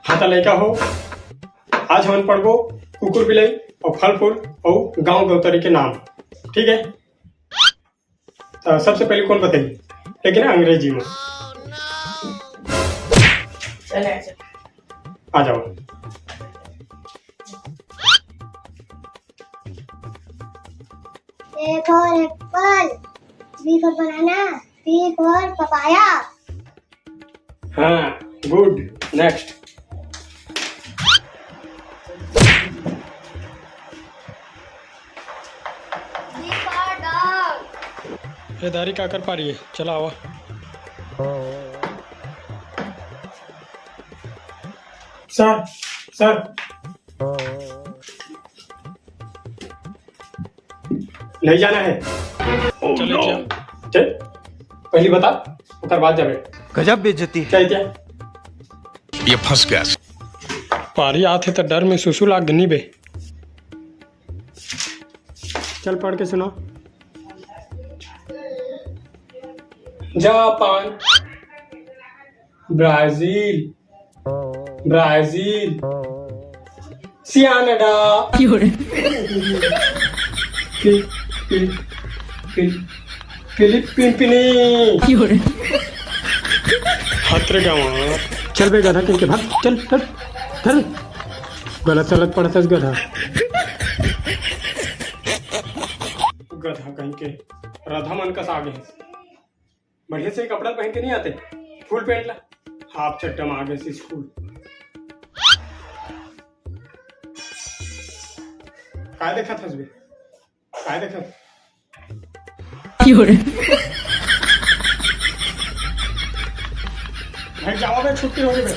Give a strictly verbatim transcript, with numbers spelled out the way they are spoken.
हाँ त लइका हो, आज हमन पढ़बो कुकुर बिलई अउ फल फूल अउ गांव गौतरी के नाम। ठीक है, त सबसे पहले कौन बताही? लेकिन अंग्रेजी में। चले, चले। आ जाओ। A for apple, B for banana, P for papaya. हाँ, good. Next. D for dog. ए दारी का कर पा रही है? चला आवा। Sir, sir. नहीं जाना है। चले क्या? चल, पहली बता, ओकर बाद जाबे। गजब बेइज्जती है। क्या, क्या? ये फंस गया। पारी आथे त डर में सुसु लाग गे नी बे। चल पढ़ के सुना। जापान, ब्राजील, ब्राजील, सियानडा, फिल-, फिल-, फिल-, फिलिपिंपिनी। हतरे गाँव। चल बे गधा कहीं के भाग, चल, चल, चल। गलत सलत पढ़त हस गधा। गधा कहीं के, रधा मन कस आगे हे। बढ़िया से कपड़ा पहन के नहीं आते, फुल पैंट ला, हाफ चड्डा में आगे से स्कूल। काय देखत हस बे? काय देखत? घर जावा बे, छुट्टी हो गई बे।